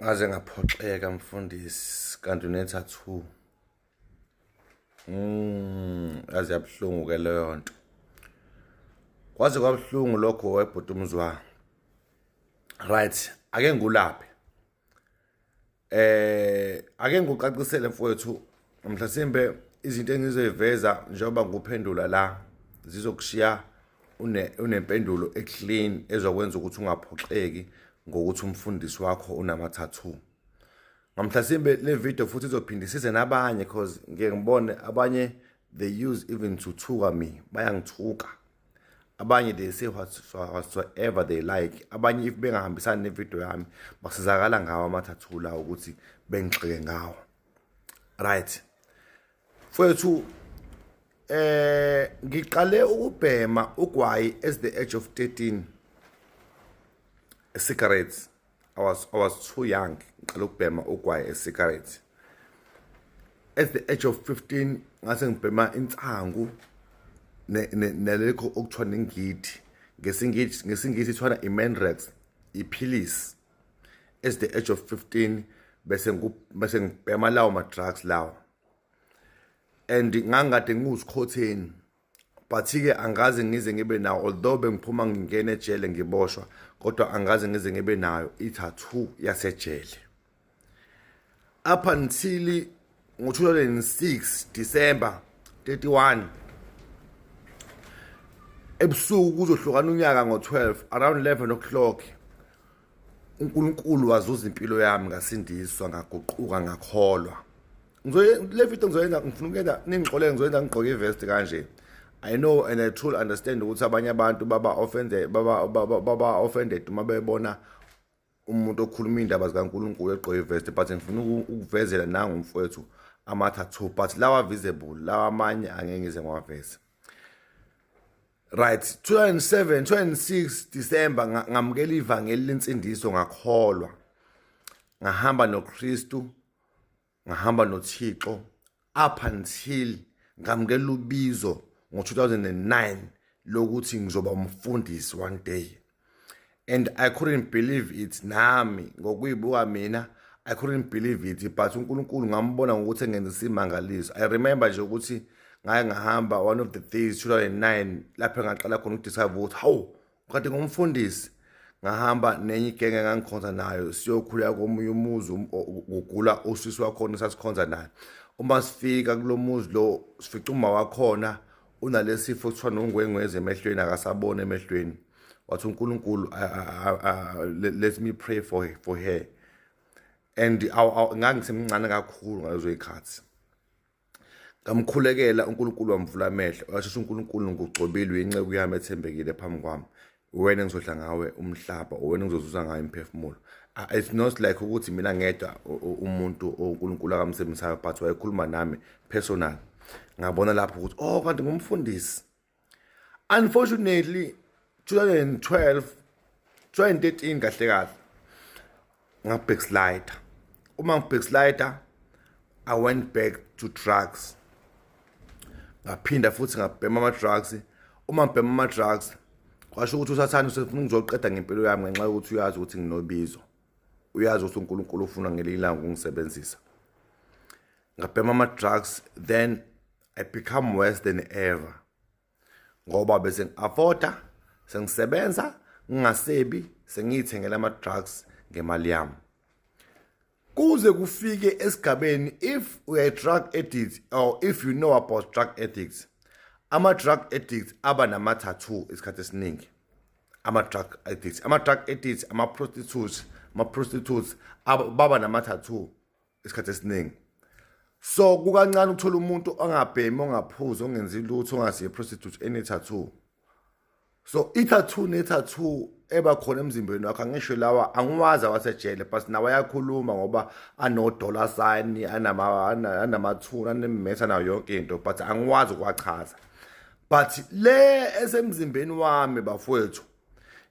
Ngaze ngaphoxeka mfundisi, kanti une-tattoo. Yaze yabuhlungu ke leyo nto. Kwaze kwabuhlungu lokho webhuti umzwa. Right, ake ngulaphe. Ake ngikucacisele mfowethu, mhlasimbe izinto engizoyiveza njengoba ngikuphendula la zizokushiya unempendulo eclean ezokwenza ukuthi ungaphoxeki ngokuthi umfundisi wakho unama-tattoo. Ngamhlasimbe le video futhi izophinde isize nabanye, cause ngike ngibone abanye, they use even to thuka me, bayangithuka abanye, they say whatsoever they like. Abanye, if bengahambisani nevideo yami, basizakala ngawo ama-tattoo lawo ukuthi bengigxeke ngawo. Right, mfowethu, ngiqale ukubhema ugwayi at the age of 13, cigarettes. I was too young. Ngiqale ukubhema ugwayi, cigarettes, at the age of 15. Ngase ngibhema insangu nalekho okuthiwa nengidi ngesiNgisi ithiwa i-Mandrax, iphilisi, at the age of 15. Bese ngibhema lawo ma-drugs lawo and ngangikade ngiwusikhotheni, but-ke angaze ngize ngibe nawo, although bengiphuma ngingena ejele ngiboshwa, kodwa angaze ngize ngibe nayo i-tattoo yasejele up until ngo-2006 December 31 ebusuku, kuzohlukana unyaka ngo-12, around 11 o'clock. UNkulunkulu wazuza impilo yami, ngasindiswa, ngaguquka, ngakholwa. Le video ngizoyenza, ngifuna ukuyenza, ningixolele, ngizoyenza ngigqoke ivest kanje. I know and I truly understand ukuthi abanye abantu baba offended uma bebona umuntu okhuluma iy'ndaba zikaNkulunkulu egqoke ivest, but ngifuna ukuvezela nangumfowethu ama-tattoo, but lawa visible, lawa amanye angeke ngize ngiwaveze. Right, 2007, 2006 December ngamukela ivangeli lensindiso, ngakholwa, ngahamba noKristu, ngahamba noThixo up until ngamukela ubizo ngo-2009 lokuthi ngizoba umfundisi one day. And I couldn't believe it nami ngokuyibuka mina, I couldn't believe it, but uNkulunkulu ngambona ngokuthi engenza isimangaliso. I remember nje ukuthi ngake ngahamba one of the days 2009 lapho engaqala khona ukudiscover ukuthi hawu, kade ngumfundisi. Ngahamba nenye igenge engangikhonza nayo siyokhuleka komunye umuzi, kugula usisi wakhona sasikhonza naye. Uma sifika kulo muzi lo, sifica uma wakhona unalesifo kuthiwa nongwengwezi emehlweni, akasaboni emehlweni. Wathi uNkulunkulu, "Let me pray for her." And ngangisemncane kakhulu ngalezo zikhathi. Ngamkhulekela, uNkulunkulu wamvula amehlo. Washo uNkulunkulu, "Ngugcobile, uyinceku yami ethembekile phambi kwami, wena engizodla ngawe umhlaba, wena engizozuza ngayo imiphefumulo." It's not like ukuthi mina ngedwa umuntu uNkulunkulu akamsebenzisayo, but wayekhuluma nami personal. Ngabona lapho ukuthi oh, kanti ngumfundisi. Unfortunately, 2012, 2013 kahle kahle, nga-backslide. Uma ngi-backslide, I went back to drugs, ngaphinda futhi ngabhema ama-drugs. Uma ngibhema ama-drugs, kwasho ukuthi uSathane usefuna ukuzoqeda ngempilo yami ngenxa yokuthi uyazi ukuthi nginobizo, uyazi ukuthi uNkulunkulu ufuna ngelinye ilanga ukungisebenzisa. Ngabhema ama-drugs, then I become worse than ever ngoba bese ngi-afforda, sengisebenza, ngingasebi, sengiyithengela ama-drugs ngemali yami, kuze kufike esigabeni, if uya drug addict or if you know about drug addicts, ama-drug addicts aba nama-tattoo isikhathi esiningi. Ama-drug addicts, ama-prostitutes baba nama-tattoo isikhathi esiningi. So kukancane ukuthola umuntu ongabhemi, ongaphuzi, ongenzi lutho, ongasiye prostitute ene-tattoo. So i-tattoo ne-tattoo eba khona emzimbeni wakho, angisho lawa, angiwazi awasejele, but nawo ayakhuluma ngoba ano-dollar sign, anamathuna, anemmetha, nayo yonke into, but angiwazi ukuwachaza. But le esemzimbeni wami, bafowethu,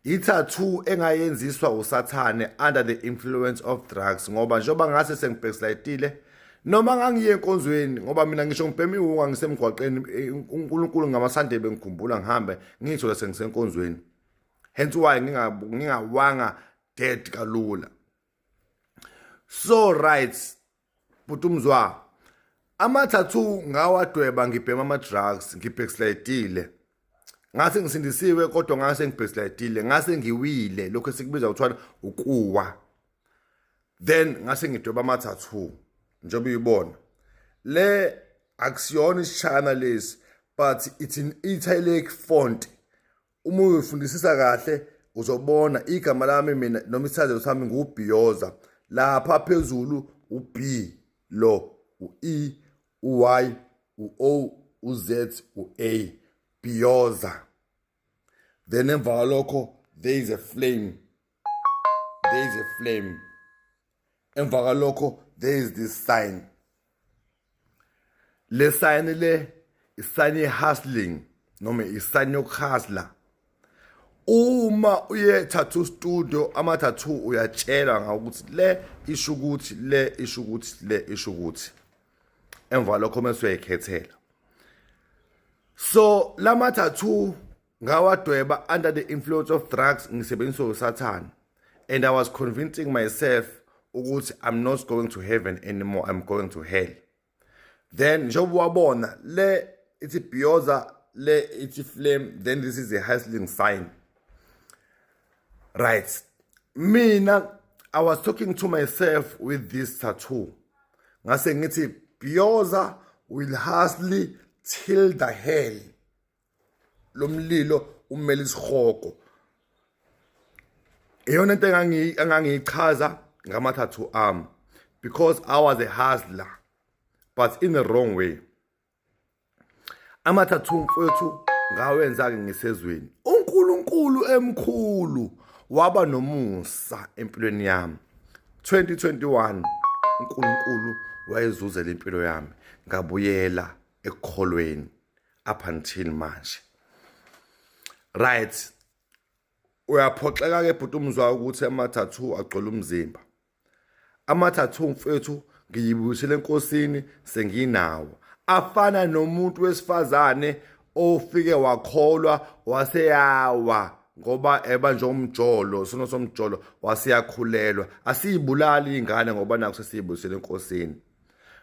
i-tattoo engayenziswa uSathane under the influence of drugs, ngoba njengoba ngase sengibackslidile, noma ngangiye enkonzweni, ngoba mina ngisho ngibhema iwunga ngisemgwaqeni, uNkulunkulu ngamaSunday bengikhumbula, ngihambe ngiyithola sengisenkonzweni. Hence why ngingawanga dead kalula. So right, bhuti umzwa, ama-tattoo ngawadweba ngibhema ama-drugs, ngibackslidile. Ngase ngisindisiwe kodwa ngase ngibackslidile, ngase ngiwile, lokho esikubiza kuthiwa ukuwa. Then ngase ngidweba ama-tattoo njengoba uyibona. Le akusiyona isichina lesi, but it's in italic font. Uma uyifundisisa kahle uzobona igama lami mina noma isithazelo sami nguBhiyoza. Lapha phezulu uB lo, u-E, u-Y, u-O, u-Z, u-A, Bhiyoza. Then emva kwalokho there is a flame, there is a flame. Emva kwalokho there is this sign. Le sign le isign ye-hustling noma isign yokuhustla. Uma uye tattoo studio, ama-tattoo uyatshelwa ngakuthi le isho ukuthi, le isho ukuthi, le isho ukuthi. Emva lokho mase uyayikhethela. So lama tattoo ngawadweba under the influence of drugs, ngisebenzisa uSathane, and I was convincing myself ukuthi I'm not going to heaven anymore, I'm going to hell. Then njengoba wabona le ithi Bhiyoza, le ithi flame, then this is a hustling sign, right? Mina I was talking to myself with this tattoo, ngase ngithi Bhiyoza will hustle till the hell. Lo mlilo umele isihogo. Iyona into engangiyichaza ngama-tattoo ami, because I was a hustler but in the wrong way. Ama-tattoo mfowethu ngawenza-ke ngisezweni. UNkulunkulu emkhulu waba nomusa empilweni yami. 2021 uNkulunkulu wayezuzela impilo yami, ngabuyela ekukholweni up until manje, right? Uyaphoxeka ke bhuti umzwa ukuthi ama-tattoo agcwele umzimba. Ama-tattoo mfethu ngiyibuyisele enkosini, senginawo. Afana nomuntu wesifazane ofike wakholwa waseyawa ngoba ebanjwe umjolo, sono somjolo, waseyakhulelwa. Asiyibulali ingane ngoba nakho sesiyibuyisele enkosini.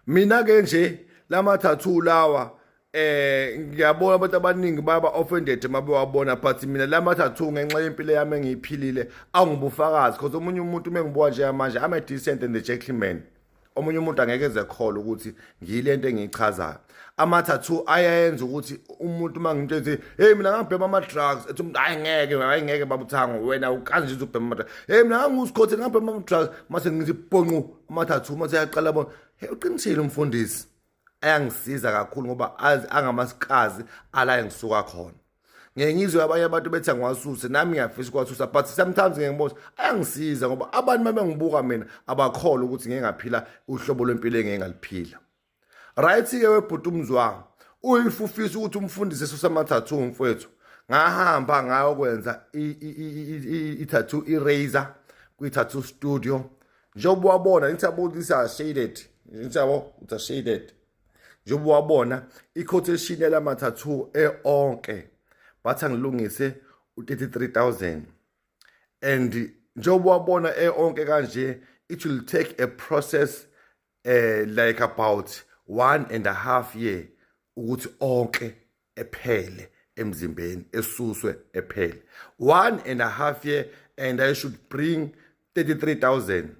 Mina ke nje lama tattoo lawa, ngiyabona abantu abaningi baba offended mabewabona, but mina lama tattoo ngenxa yempilo yami engiyiphilile angubufakazi, because omunye umuntu mengibuka nje manje, I'm a decent and a gentleman. Omunye umuntu angeke eze kholwa ukuthi ngiyilento engiyichazayo. Ama-tattoo ayayenza ukuthi umuntu uma ngimtshela ukuthi, "Hey, mina ngangibhema ama-drugs," ethi umuntu, "Hayi ngeke, hayi ngeke babuthango, wena ukazi nje ubhema ama-drugs." "Hey, mina ngangusikhotheni, ngangibhema ama-drugs." Mase ngithi ponqu ama-tattoo, mase yaqala bona, "Hey, uqinisile umfundisi." Ayangisiza kakhulu ngoba angamasikazi ala engisuka khona. Ngeke ngizwe abanye abantu bethi angiwasuse, nami ngiyafisa ukuwasusa, but sometimes ngeke ngibone ayangisiza ngoba abantu uma bengibuka mina abakholwa ukuthi ngeke ngaphila uhlobo lwempilo engeke ngaliphila, right-ke? Webhuti umzwa, uyifufisa ukuthi umfundisi esuse ama-tattoo mfowethu, ngahamba ngayokwenza i-tattoo eraser kwi-tattoo studio. Njengoba wabona, ngithi yabo, these are shaded, ngithi yabo, it's a shaded. Njengoba wabona i-quotation yalama-tattoo e-onke, bathi angilungise u-33,000, and njengoba wabona e-onke kanje, it will take a process like about 1.5 year ukuthi onke ephele emzimbeni, esuswe ephele. 1.5 year, and I should bring 33,000.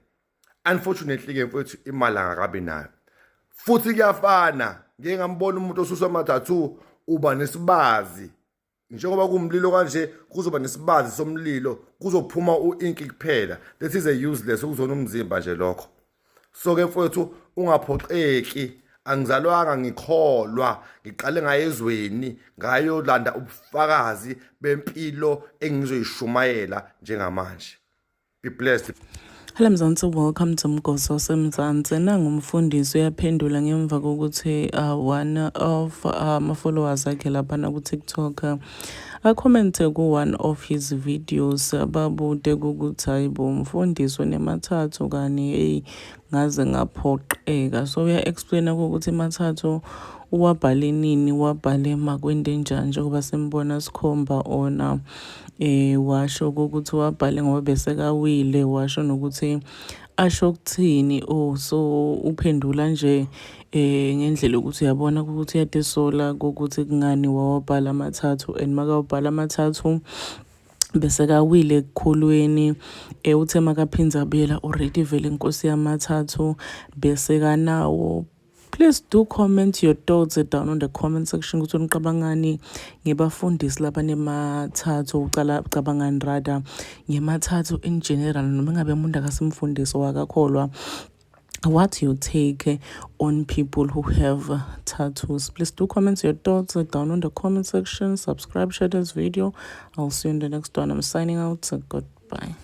Unfortunately ke mfowethu, imali angakabi nayo. Futhi kuyafana, ngike ngambona umuntu osuswa ama-tattoo, uba nesibazi njengoba kumlilo kanje, kuzoba nesibazi somlilo, kuzophuma u-inki kuphela. That is a useless ukuzona umzimba nje lokho. So ke mfowethu, ungaphoxeki, angizalwanga ngikholwa, ngiqale ngayezweni ngayolanda ubufakazi bempilo engizoyishumayela njengamanje. Be blessed. Hello Mzansi, welcome to Mgosi waseMzansi. Nangumfundisi uyaphendula ngemva kokuthi one of ama-followers akhe laphana ku-TikTok acommente ku-one of his videos, babude ukuthi, "Hayibo, umfundisi unema-tattoo kani? Hey, ngaze ngaphoqeka." So uya-explaina ukuthi ma-tattoo uwabhale nini, wabhale makwente njani, njengoba simbona sikhomba ona. Washo ukuthi wabhale ngoba besekawile, washo nokuthi Asho ukuthini? Oh, so uphendula nje ngendlela yokuthi uyabona ukuthi uyatisola ukuthi kungani wawabhala ama-tattoo, and makawabhala ama-tattoo bese kawile ekukhulweni. Uthe makaphinda abuyela, already vele inkosi yama-tattoo bese kanawo. Please do comment your thoughts down on the comment section ukuthi unicabangani ngebafundisi labanema-tattoo. Ucala ucabangani rather ngema-tattoo in general, noma ngabe umuntu akasimfundisi wakakholwa. What your take on people who have tattoos? Please do comment your thoughts down on the comment section. Subscribe, share this video. I'll see you in the next one. I'm signing out. Goodbye.